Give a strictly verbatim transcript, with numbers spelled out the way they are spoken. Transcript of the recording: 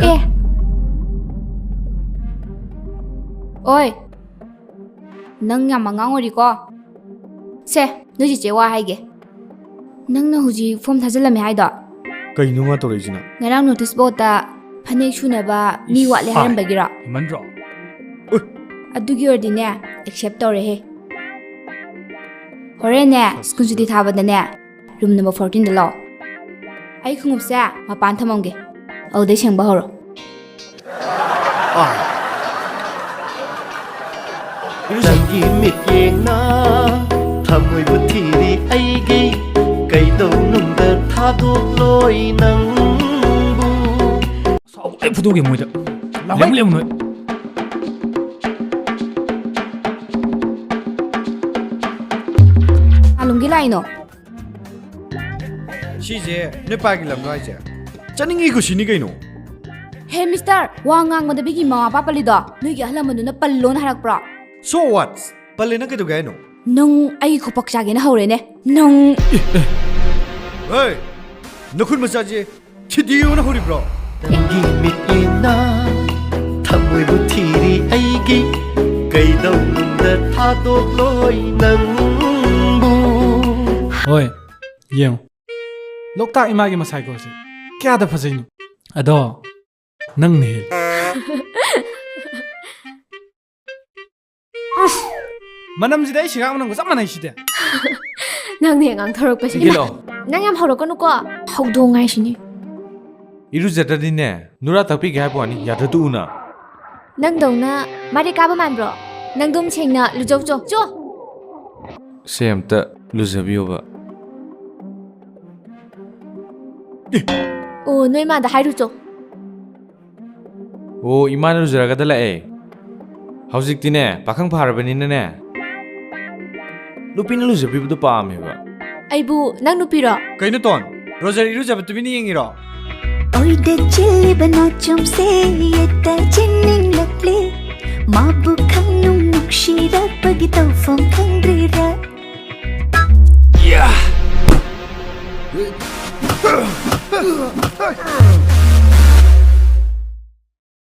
ꯑꯦ꯫ ꯑꯣꯏ꯫ ꯅꯪ ꯌꯥꯝ ꯑꯉꯥꯡ ꯑꯣꯏꯔꯤꯀꯣ꯫ ꯁꯦ, ꯅꯣꯏ ꯆꯤꯆꯦ ꯋꯥ ꯍꯥꯏꯒꯦ꯫ ꯅꯪꯅ ꯍꯧꯖꯤꯛ ꯐꯣꯝ ꯊꯥꯖꯤꯜꯂꯝꯃꯦ ꯍꯥꯏꯗꯣ? ꯀꯩꯅꯣ ꯃꯥ ꯇꯧꯔꯛꯏꯁꯤꯅ? ꯉꯔꯥꯡ ꯅꯣꯇꯤꯁ ꯕꯣꯔꯗꯇ ꯐꯅꯦꯛ ꯁꯨꯅꯕ ꯃꯤ ꯏꯁ, ꯋꯥꯠꯂꯦ ꯍꯥꯏ꯫ ꯍꯥꯏꯔꯝꯕꯒꯤꯔꯣ? ꯍꯦꯟꯃꯟꯗ꯭ꯔꯣ? ꯎꯏ꯫ ꯑꯗꯨꯒꯤ ꯑꯣꯏꯔꯗꯤꯅꯦ, ꯑꯦꯛꯁꯦꯞ ꯇꯧꯔꯦꯍꯦ꯫ ꯍꯣꯔꯦꯟꯅꯦ, ꯁ꯭ꯀꯨꯜ ꯁꯨꯇꯤ ꯊꯥꯕꯗꯅꯦ, ꯔꯨꯝ ꯅꯝꯕꯔ ꯐꯣꯔꯇꯤꯟꯗ ꯂꯥꯛꯑꯣ꯫ ꯑꯩ ꯈꯣꯡꯎꯞꯁꯦ ꯃꯄꯥꯟ ꯊꯝꯃꯝꯒꯦ꯫ ꯑꯗꯨꯗꯩ ꯁꯦꯡꯕ ꯍꯧꯔꯣ꯫ ꯅꯪꯒꯤ ꯃꯤꯠꯌꯦꯡꯅ ꯊꯃꯣꯏꯕꯨ ꯊꯤꯔꯤ ꯑꯩꯒꯤ, ꯀꯩꯗꯧꯅꯨꯡꯗ ꯊꯥꯗꯣꯛꯂꯣꯏ ꯅꯪꯕꯨ꯫ ꯁꯥꯎ, ꯑꯩ ꯐꯨꯗꯣꯛꯀꯦ ꯃꯣꯏꯗ꯫ ꯂꯥꯎꯍꯩ꯫ ꯂꯦꯝꯃꯨ, ꯂꯦꯝꯃꯨ ꯅꯣꯏ꯫ ꯑꯥꯂꯨꯝꯒꯤ ꯂꯥꯛꯏꯅꯣ? ꯁꯤꯁꯦ ꯅꯣꯏ ꯄꯥꯒꯤ ꯂꯝꯂꯣ ꯍꯥꯏꯁꯦ? ꯆꯠꯅꯤꯡꯉꯤ ꯀꯨꯁꯤꯅꯤ ꯀꯩꯅꯣ꯫ ꯍꯦ ꯃꯤꯁꯇꯔ, ꯋꯥ ꯉꯥꯡꯕꯗ ꯃꯤꯒꯤ ꯃꯃꯥ ꯃꯄꯥ ꯄꯜꯂꯤꯗꯣ ꯅꯣꯏꯒꯤ ꯑꯍꯜ ꯂꯃꯟꯗꯨꯅ ꯄꯜꯂꯣꯅ ꯍꯥꯏꯔꯛꯄ꯭ꯔꯣ? So what? ꯄꯜꯂꯦꯅ ꯀꯩꯗꯧꯒꯦ ꯍꯥꯏꯅꯣ? ꯅꯪ ꯑꯩꯒꯤ ꯈꯨꯄꯥꯛ ꯆꯥꯒꯦꯅ ꯍꯧꯔꯦꯅꯦ꯫ ꯅꯪ ꯍꯦ! ꯅꯈꯨꯠ ꯃꯆꯥꯁꯦ ꯊꯤꯗꯤꯌꯣꯅ ꯍꯧꯔꯤꯕ꯭ꯔꯣ? ꯅꯪꯒꯤ ꯃꯤꯠꯌꯦꯡꯅ ꯊꯃꯣꯏꯕꯨ ꯊꯤꯔꯤ ꯑꯩꯒꯤ, ꯀꯩꯗꯧꯅꯨꯡꯗ ꯊꯥꯗꯣꯛꯂꯣꯏ ꯅꯪꯕꯨ꯫ ꯍꯣꯏ, ꯌꯦꯡꯉꯨ꯫ ꯂꯣꯛꯇꯥꯛ ꯏꯃꯥꯒꯤ ꯃꯁꯥꯏꯀꯣꯜꯁꯦ ꯀꯌꯥꯗ ꯐꯖꯩꯅꯣ꯫ ꯑꯗꯣ ꯅꯪꯅ ꯍꯦꯜꯂꯤ꯫ ꯎꯐ! ꯃꯅꯝꯁꯤꯗꯤ ꯑꯩ ꯁꯤꯒꯥꯛ ꯃꯅꯝꯒ ꯆꯞ ꯃꯥꯟꯅꯩꯁꯤꯗꯤ꯫ ꯅꯪꯅ ꯍꯦꯛ ꯉꯥꯡꯊꯣꯔꯛꯄꯁꯤꯅ꯫ ꯊꯤꯡꯖꯤꯜꯂꯣ꯫ ꯅꯪ ꯌꯥꯝ ꯍꯧꯔꯛꯀꯅꯨꯀꯣ꯫ ꯍꯧꯗꯣꯡ ꯍꯥꯏꯁꯤꯅꯤ꯫ ꯏꯔꯨꯖꯗ꯭ꯔꯗꯤꯅꯦ, ꯅꯨꯔꯥ ꯇꯛꯄꯤꯒꯦ ꯍꯥꯏꯕ ꯋꯥꯅꯤ, ꯌꯥꯗ꯭ꯔꯗꯨꯅ꯫ ꯅꯪꯗꯧꯅ ꯃꯔꯤꯛ ꯀꯥꯕ ꯃꯥꯟꯕ꯭ꯔꯣ? ꯅꯪꯗꯨꯝ ꯁꯦꯡꯅ ꯂꯨꯖꯧ ꯆꯣ, ꯆꯣ꯫ ꯁꯦ, ꯑꯝꯇ ꯂꯨꯖꯕꯤꯌꯣꯕ꯫ ꯑꯣ, ꯅꯣꯏ ꯃꯥꯗ ꯍꯥꯏꯔꯨ ꯆꯣ꯫ ꯑꯣ, ꯏꯃꯥꯅ ꯂꯨꯖꯔꯒꯗ ꯂꯥꯛꯑꯦ꯫ ꯍꯧꯖꯤꯛꯇꯤꯅꯦ, ꯄꯥꯈꯪ ꯐꯥꯔꯕꯅꯤꯅꯅꯦ, ꯅꯨꯄꯤꯅ ꯂꯨꯖꯕꯤꯕꯗꯣ ꯄꯥꯝꯃꯦꯕ꯫ ꯑꯩꯕꯨ ꯅꯪ ꯅꯨꯄꯤꯔꯣ? ꯀꯩꯅꯣ ꯇꯣꯟ, ꯔꯣꯖꯔ ꯏꯔꯨꯖꯕ ꯇꯨꯃꯤꯟꯅ ꯌꯦꯡꯉꯤꯔꯣ? ꯑꯣꯏꯗ ꯆꯤꯜꯂꯤꯕ ꯅꯣꯆꯨꯝꯁꯦ ꯌꯦꯠꯇ ꯆꯤꯟꯅꯤꯡꯂꯛꯂꯦ꯫ ꯃꯥꯕꯨ ꯈꯪꯅꯨꯡ ꯅꯨꯡꯁꯤꯔꯛꯄꯒꯤ ꯇꯧꯐꯝ ꯈꯪꯗ꯭ꯔꯦ꯫